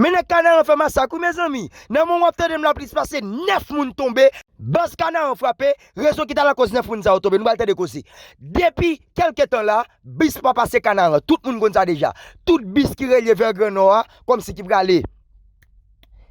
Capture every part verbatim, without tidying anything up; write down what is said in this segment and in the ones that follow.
Men nèg Kanaran fè masak wi mezanmi. Nan moman w ap tande m la plis pase nèf moun tonbe. Baz Kanaran frape, rezon ki t al lakòz nèf moun sa yo tonbe, nou pral tande koze. Depi kèlke tan la, bis pa pase Kanaran, tout moun konn sa deja. Tout bis ki relye vè Gran Nò a, kòmsi ki prale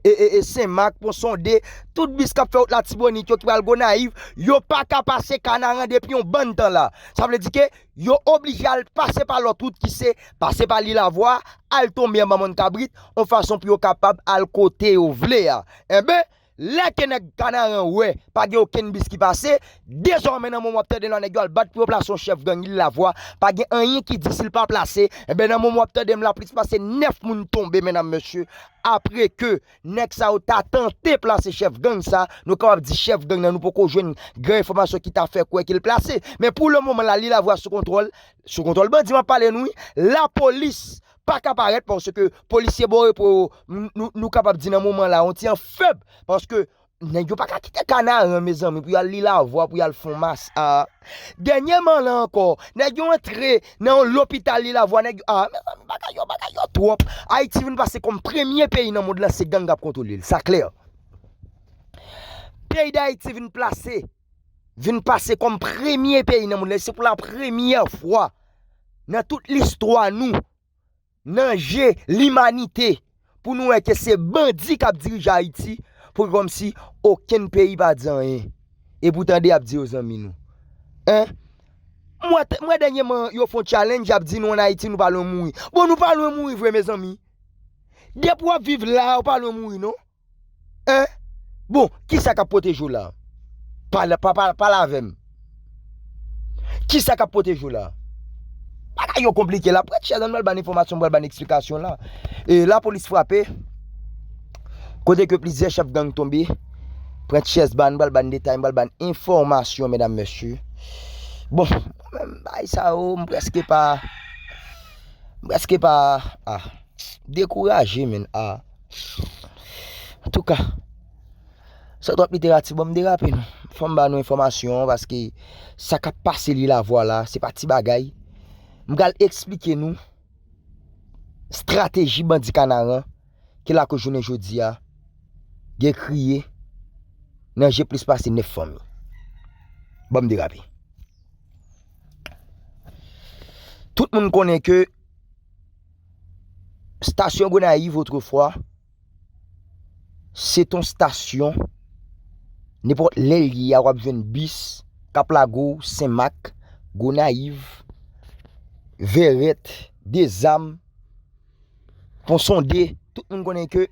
e, e, e Senmak, Pon Sonde, tout bis k ap fè wout Latibonit yo ki pral Gonayiv, yo pa ka pase Kanaran depi yon bann tan la. Sa vle di ke yo oblije al pase pa lòt wout ki se pase pa Lilavwa, al tonbe anba Mòn Kabrit, yon fason pou yo kapab al kote yo vle a. Enben, lè ke nèg Kanaran wè pa gen okenn bis ki pase, dezòmè nan moman w ap tande la nèg yo al bat pou yo plase yon chèf gang Lilavwa, pa gen anyen ki di si l pa plase, enben nan moman w ap tande m la plis pase nèf moun tonbe, medam, mesye, apre ke nèg sa yo ta tante plase chèf gang sa, nou kapab di chèf gang nan, nou poko jwenn gran enfòmasyon ki ta fè kwè ke l plase. Men pou le moman la, Lilavwa sou kontwòl, sou kontwòl bandi m ap pale nou wi, lapolis pa ka parèt paske polisye Borepo yo, nou, nou, nou kapab di nan moman la, yon ti an fèb, paske nèg yo pa ka kite Kanaran, mezanmi, pou y al Lilavwa, pou y al fè yon masak. Dènyèman la ankò, nèg yo antre nan yon lopital Lilavwa, nèg yo, a, mezanmi, bagay yo, bagay yo twòp. Ayiti vin pase kòm premye peyi nan mond lan, se gang k ap kontwole l, sa klè. Peyi Dayiti vin plase, vin pase kòm premye peyi nan mond lan, se pou la premyè fwa nan tout listwa nou, nan je limanite, pou nou wè ke se bandi k ap dirije Ayiti, pou kòmsi okenn peyi pa di anyen. E pou tande y ap di yo zanmi nou. Hein? M wè, m wè dènyèman yo fè yon challenge, y ap di nou ann Ayiti nou pa lwen mouri. Bon, nou pa lwen mouri vre, mezanmi. Depi w ap viv la, ou pa lwen mouri, non. Hein? Bon, kisa k ap pwoteje w la? Pale, pa, pa, pale avè m. Kisa k ap pwoteje w la? Bagay yo konplike la. Prèt chèz, ann pral ban n enfòmasyon, pral ban n eksplikasyon la. E lapolis frape. Kote ke plizyè chèf gang tonbe. Prèt chèz, ban, pral ban n detay, pral ban n enfòmasyon, medam, mesye. Bon, mwen menm, bagay sa yo, m prèske pa, m prèske pa, ah, dekouraje, menn, ah. Antouka, san twòp literati, bon, m derape nou. Fò m ba nou enfòmasyon an, paske sa k ap pase Lilavwa la, se pa ti bagay. M pral eksplike nou estrateji bandi Kanaran ki lakoz jounen jodi a gen kriye nan je plis pase nèf fanmi. Ban m derape. Tout moun konnen ke stasyon Gonayiv otrefwa, se t on stasyon, nenpòt lè l ye a, w ap jwenn bis k ap lage w Senmak, Gonayiv, Vèrèt, Dezam, Pon Sonde, tout moun konnen ke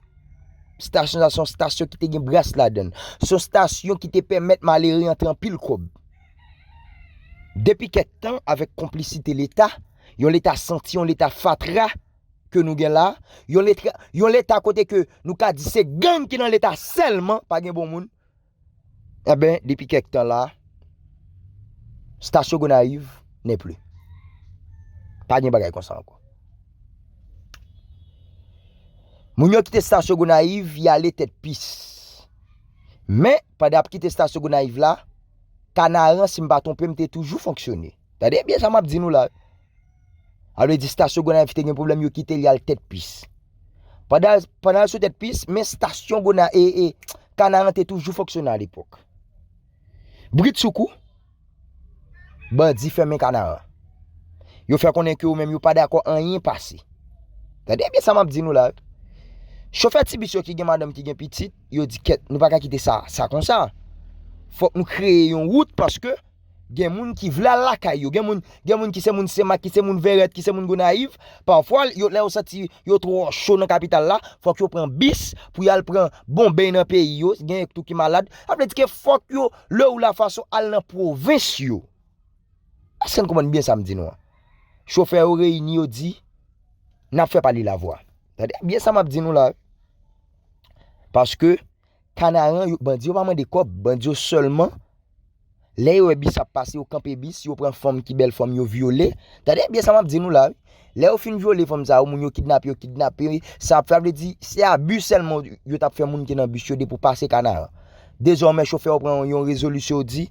stasyon sa se yon stasyon ki te gen bras ladan l. Se yon stasyon ki te pèmèt malere antre anpil kòb. Depi kèk tan, avèk konplisite Leta, yon Leta santi, yon Leta fatra ke nou gen la, yon Leta, yon Leta kote ke nou ka di se gang ki nan Leta sèlman, pa gen bon moun. Enben, depi kèk tan la, stasyon Gonayiv n'est plus. Pa gen bagay konsa ankò. Moun yo kite stasyon Gonayiv, y ale Tèt Pis. Men, pandan y ap kite stasyon Gonayiv la, Kanaran, si m pa twonpe m, te toujou fonksyone. Tande byen sa m ap di nou la. A vle di stasyon Gonayiv te gen pwoblèm, yo kite l, y al Tèt Pis. Pandan, pandan y al sou Tèt Pis, men stasyon Gona-, e, e, Kanaran te toujou fonksyone alepòk. Britsoukou, bandi fèmen Kanaran. Yo fè konnen ke yo menm yo pa dakò anyen pase. Tande byen sa m ap di nou la. Chofè ti bis yo ki gen madanm, ki gen pitit, yo di, "Kèt, nou pa ka kite sa, sa konsa. Fòk nou kreye yon wout paske gen moun ki vle al lakay yo, gen moun, gen moun ki se moun Senmak, ki se moun Vèrèt, ki se moun Gonayiv. Pafwa, yo, lè yo santi yo twò cho nan kapital la, fòk yo pran bis pou y al pran bon beny nan peyi yo. Gen tou ki malad. Sa vle di ke fòk yo, lè ou la fason, al nan pwovens yo." Èske n konprann byen sa m di nou an? Chofè yo reyini, yo di, "N ap fè pa Lilavwa." Tande byen sa m ap di nou la. Paske Kanaran, yo, bandi yo pa mande kòb, bandi yo sèlman, lè yo wè bis ap pase, yo kanpe bis, yo pran fanm ki bèl fanm, yo vyole. Tande byen sa m ap di nou la, wi. Lè yo fin vyole fanm sa yo, moun yo kidnape, yo kidnape, sa ap fè, vle di, se abi sèlman yo t ap fè moun ki nan bis yo depi w pase Kanaran. Dezòmè, chofè yo pran yon rezolisyon, yo di,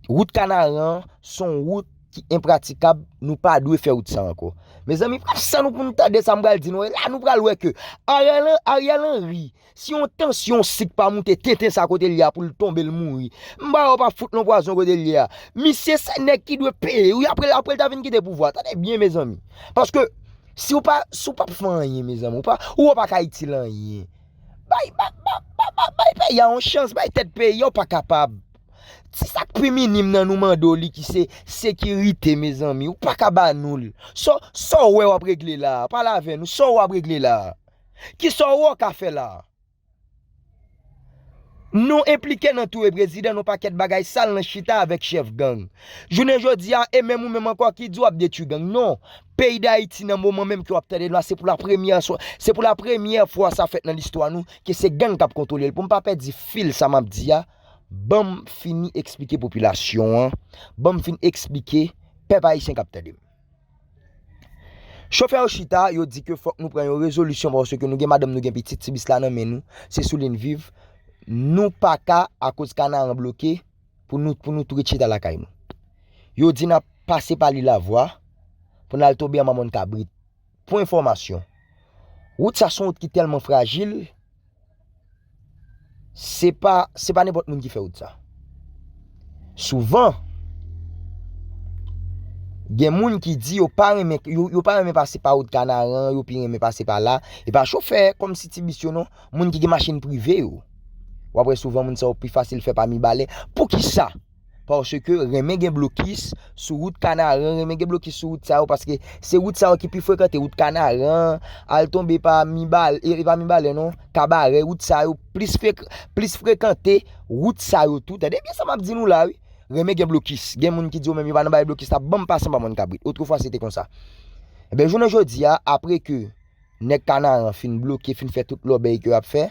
wout Kanaran, se yon wout ki enpratikab, nou pa dwe fè wout sa ankò. Mezanmi, pran san nou pou nou tande sa m pral di nou. E la, nou pral wè ke Ariel, Ariel Henry, si yon tansyon sik pa moute tenten sa kote l ye a pou l tonbe, l mouri, m pa wè w pa fout l yon pwazon kote l ye a. Misye se nèg ki dwe peye. Wi, apre, apre l ta fin kite pouvwa. Tande byen, mezanmi. Paske si w pa, si w p ap fè anyen, mezanmi, ou pa, ou pa ka itil anyen. Bay, bay, bay, bay, bay, bay peyi a yon chans, bay tèt peyi a, ou pa kapab. Ti sa k pi minim nan nou mande w li ki se sekirite, mezanmi, ou pa ka ba nou l. Sa, sa w wè w ap regle la a? Pale avè nou, sa w ap regle la a? Kisa w wè w ka fè la a? Nou enplike nan touye prezidan, nan pakèt bagay sal, nan chita avèk chèf gang. Jounen jodi a, e menm ou menm ankò ki di w ap detwi gang. Non, peyi Dayiti nan moman menm ke w ap tande la, se pou la premyè swa, se pou la premyè fwa sa fèt nan listwa nou, ke se gang k ap kontwole l. Pou m pa pèdi fil sa m ap di a, ban m fini eksplike popilasyon an, ban m fin eksplike pèp ayisyen k ap tande m. Chofè yo chita, yo di ke fòk nou pran yon rezolisyon paske nou gen madanm, nou gen pitit, ti bis la nan men nou, se sou li n viv. Nou pa ka, akoz Kanaran bloke, pou nou, pou nou tou ret chita lakay nou. Yo di n ap pase pa Lilavwa pou n al tonbe anba mòn kabrit. Pou enfòmasyon, wout sa se yon wout ki tèlman frajil, se pa, se pa nenpòt moun ki fè wout sa. Souvan, gen moun ki di yo pa renmen, yo, yo pa renmen pase pa wout Kanaran, yo pi renmen pase pa la. E pa chofè kòmsi ti bis yo non, moun ki gen machin prive yo. W ap wè souvan moun sa yo pi fasil fè pa Mibalè. Poukisa? Paske renmen gen blokis sou wout Kanaran, renmen gen blokis sou wout sa yo, paske se wout sa yo ki pi frekante, wout Kanaran, al tonbe pa Mibalè, e, e pa Mibalè non, Kabarè, wout sa yo plis frek-, plis frekante, wout sa yo tou. Tande byen sa m ap di nou la, wi. Renmen gen blokis. Gen moun ki di yo menm yo pa nan bay blokis la, ban m pase anba mòn kabrit. Otrefwa, se te konsa. Ebyen, jounen jodi a, apre ke nèg Kanaran fin bloke, fin fè tout lòbèy ke y ap fè,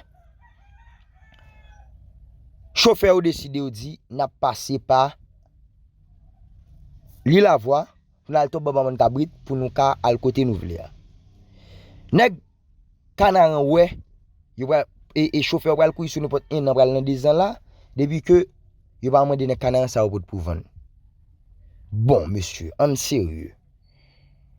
chofè yo deside, yo di, n ap pase pa Lilavwa, pou n al tonbe anba mòn kabrit, pou nou ka al kote nou vle a. Nèg Kanaran wè, yo pral, e, e chofè yo pral kouri sou nou pou enn an, pral nan dezan la, depi ke yo pa mande nèg Kanaran sa yo pot pou vann. Bon, mesye, ann serye.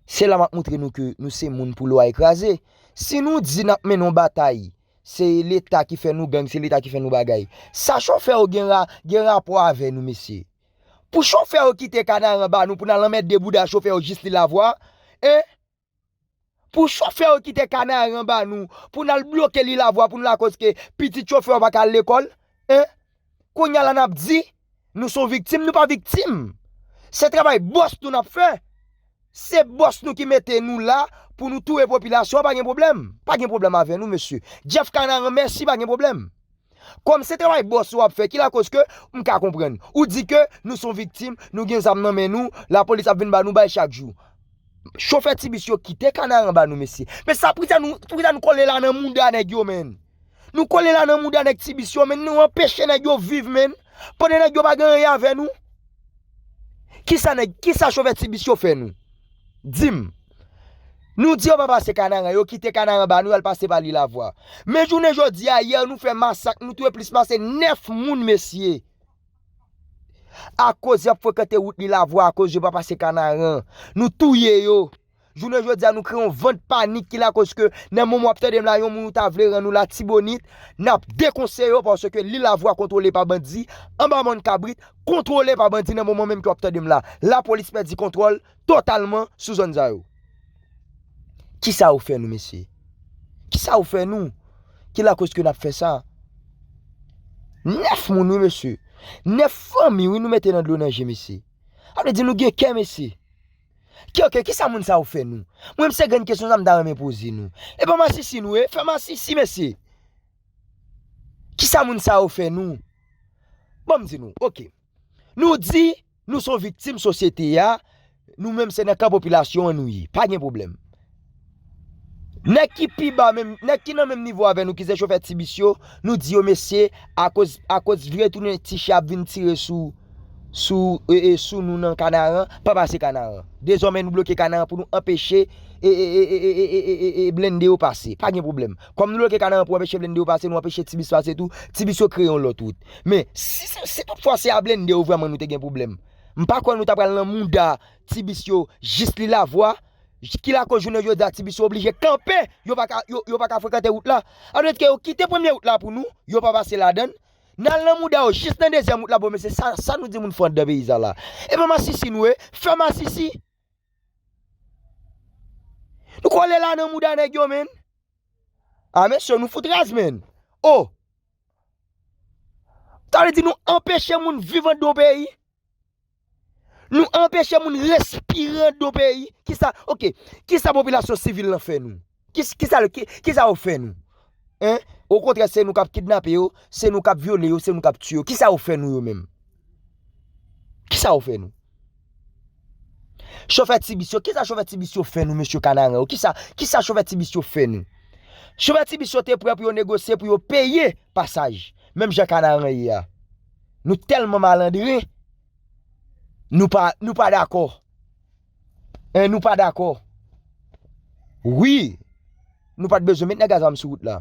Se la m ap montre nou ke nou se moun pou lwa e kraze. Si nou di n ap mennen yon batay, se Leta ki fè nou gang, se Leta ki fè nou bagay. Sa chofè yo gen ra-, gen rapò avè nou, mesye? Pou chofè yo kite Kanaran ba nou, pou n al anmède bouda chofè yo jis Lilavwa, en? Pou chofè yo kite Kanaran ba nou, pou n al bloke Lilavwa, pou n lakoz ke pitit chofè yo pa ka al lekòl, en? Kounye a la n ap di, nou se yon viktim, nou pa viktim. Se travay bòs nou n ap fè. Se bòs nou ki mete nou la pou nou touye popilasyon an, pa gen pwoblèm. Pa gen pwoblèm avè nou, mesye. Jeff Kanaran, mèsi, pa gen pwoblèm. Kòm se travay bòs ou ap fè, ki lakoz ke m ka konprann. Ou di ke nou se yon viktim, nou gen zam nan men nou, lapolis ap vin ba nou bay chak jou. Chofè ti bis yo kite Kanaran ba nou, mesye. Men sa poukisa nou, poukisa nou kole la nan mouda nèg yo, menn? Nou kole la nan mouda nèg ti bis yo, menn, nou anpeche nèg yo viv, menn. Pandan nèg yo pa gen anyen avè nou. Kisa nèg, kisa chofè ti bis yo fè nou? Di m. Nou di yo pa pase Kanaran, yo kite Kanaran ba nou, y al pase pa Lilavwa. Men jounen jodi a, yè nou fè masak, nou touye plis pase nèf moun, mesye. Akoz y ap frekante wout Lilavwa, akoz yo pa pase Kanaran. Nou touye yo. Jounen jodi a, nou kreye yon van panik ki lakoz ke nan moman w ap tande m la, yon moun ou ta vle rann ou Latibonit, n ap dekonseye yo paske Lilavwa kontwole pa bandi, anba mòn kabrit, kontwole pa bandi nan moman menm ke w ap tande m la. Lapolis pèdi kontwòl totalman sou zòn sa yo. Kisa yo fè nou, mesye? Kisa yo fè nou? Ki lakoz ke n ap fè sa? Nèf moun, wi, mesye. Nèf fanmi, wi, nou mete nan dlo nan je, mesye. Sa vle di nou gen kè, mesye. Ke, ke, kisa moun sa yo fè nou? Mwen, se grenn kesyon sa m ta renmen poze nou. E pa masisi nou ye, fè masisi, mesye. Kisa moun sa yo fè nou? Bon, m di nou, oke. Nou di, nou se yon viktim sosyete a, nou menm se nan kan popilasyon an nou ye. Pa gen pwoblèm. Nèg ki pi ba menm, nèg ki nan menm nivo avè nou, ki se chofè ti bis yo, nou di yo, mesye, akoz, akoz vye tounen ti chè ap vin tire sou, sou, e, e, sou nou nan Kanaran, pa pase Kanaran. Dezòmè nou bloke Kanaran pou nou anpeche, e, e, blende yo pase. Pa gen pwoblèm. Kòm nou bloke Kanaran pou anpeche blende yo pase, nou anpeche ti bis pase tou, ti bis yo kreye yon lòt wout. Men, si, si, si toutfwa se a blende yo vrèman nou te gen pwoblèm, M pa kwè nou ta pral nan mouda ti bis yo jis li lavwa. Ki lakoz jounen jodi a ti bis yo oblije kanpe, yo pa ka, yo, yo pa ka frekante wout la. Sa vle di ke yo kite premye wout la pou nou, yo pa pase ladan l. N al nan mouda yo jis nan dezyèm wout la, bon, mesye, sa, sa nou di moun fè anndan peyi sa la? E pa masisi nou ye, fè masisi. Nou kole la nan mouda nèg yo, menn. A, mesye, nou fout raz, menn. O! Sa vle di nou anpeche moun viv anndan yon peyi? Nou anpeche moun respire anndan yon peyi? Kisa, oke, kisa popilasyon sivil lan fè nou? Kis-, kisa, ki, kisa yo fè nou? Hein? Okontrè, se nou k ap kidnape yo, se nou k ap vyole yo, se nou k ap tiye yo. Kisa yo fè nou yo menm? Kisa yo fè nou? Chofè ti bis yo, kisa chofè ti bis yo fè nou, mesye Kanaran yo? Kisa, kisa chofè ti bis yo fè nou? Chofè ti bis yo te prè pou yo negosye, pou yo peye pasaj. Menm jan Kanaran ye a. Nou tèlman malandren, nou pa, nou pa dakò. Hein, nou pa dakò. Wi, nou pa t bezwen met nèg a zam sou wout la.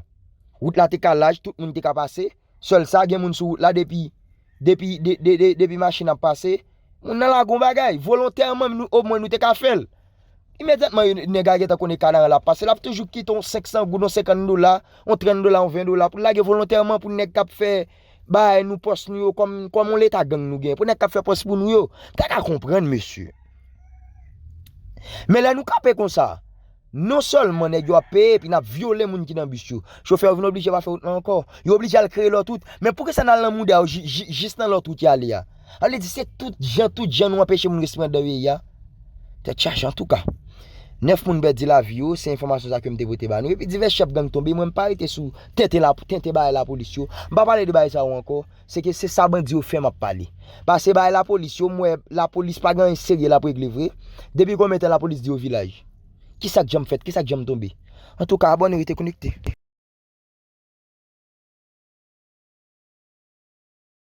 Wout la te ka laj, tout moun te ka pase. Sèl sa, gen moun sou wout la depi, depi, de, de, de, depi machin ap pase. Moun nan lage yon bagay, volontèman, nou, omwen nou te ka fè l. Imedyatman, yo, nèg la gentan konnen Kanaran la ap pase, l ap toujou kite yon senk san goud, yon senkant dola, yon trant dola, yon ven dola, pou l lage volontèman pou nèg k ap fè bagay nou, pòs nou yo, kòm, kòm yon leta gang nou gen. Pou nèg k ap fè pòs pou nou yo. M ta ka konprann, mesye. Men lè nou kanpe konsa, non sèlman nèg yo ap peye, epi n ap vyole moun ki nan bis yo. Chofè yo vin oblije pa fè wout lan ankò. Yo oblije al kreye lòt wout. Men poukisa n al nan mouda yo ji-, ji-, jis nan lòt wout y ale a? Sa vle di se tout jan, tout jan nou anpeche moun respire anndan peyi a. Tèt chaje, antouka. Nèf moun pèdi lavi yo, se enfòmasyon sa ke m te pote ba nou. Epi divès chèf gang tonbe, mwen m pa rete sou tenten la, tenten bagay lapolis yo. M pa pale de bagay sa yo ankò. Se ke se sa bandi yo fè m ap pale. Pase bay lapolis yo, m wè lapolis pa gen anyen serye l ap regle vre. Depi konbyen tan lapolis di yo vilaj? Kisa k janm fèt? Kisa k janm tonbe? Antouka, abòne, rete konekte.